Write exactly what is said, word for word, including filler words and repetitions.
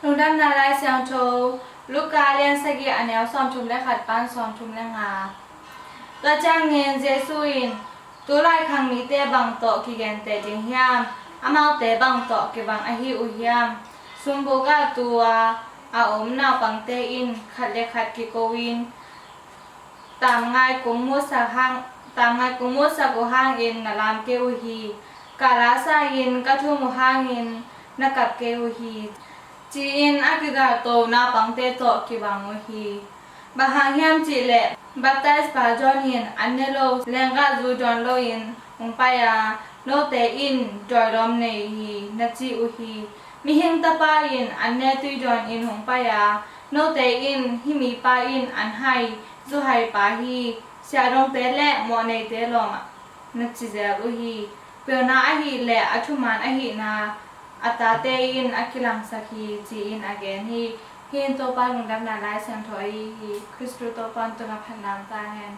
Lungdamna Lai Siangtho, Luka lian sagih, a neu sawmthum le khat pan sawmthum le nga. Tua ciangin Jesu in, "Tulai khang mite bang tawh kigenteh ding hiam? Amaute bang tawh kibang ahi uh hiam? Sumbuk ah tu-a a om naupangte in khat le khat kiko-in, 'Taamngai kong musak hang, taamngai kong musak uh hangin na lam kei uh hi. Kah la sa-in ka thum uh hangin na kap kei uh hi,' ci-in a kigalto naupangte tawh kibang uh hi. Bang hang hiam cih leh, Baptize-pa John in an ne lo, leenggahzu dawn loin hong pai a, 'Note in dawilawm nei hi,' na ci uh hi. Mihing Tapa in an ne tui dawnin hong pai a, 'Note in, hih mipa in an hai, zu hai pa hi, siahdongte le mawhneite lawm ah,' na ci zel uh hi. Pilna ahih leh a thuman ahihna a tate in a kilangsak hi," ci-in a gen hi. Hih in Topa' Lungdamna Lai Siangtho ahi hi. Khristu Topa' tungah phatna om ta hen.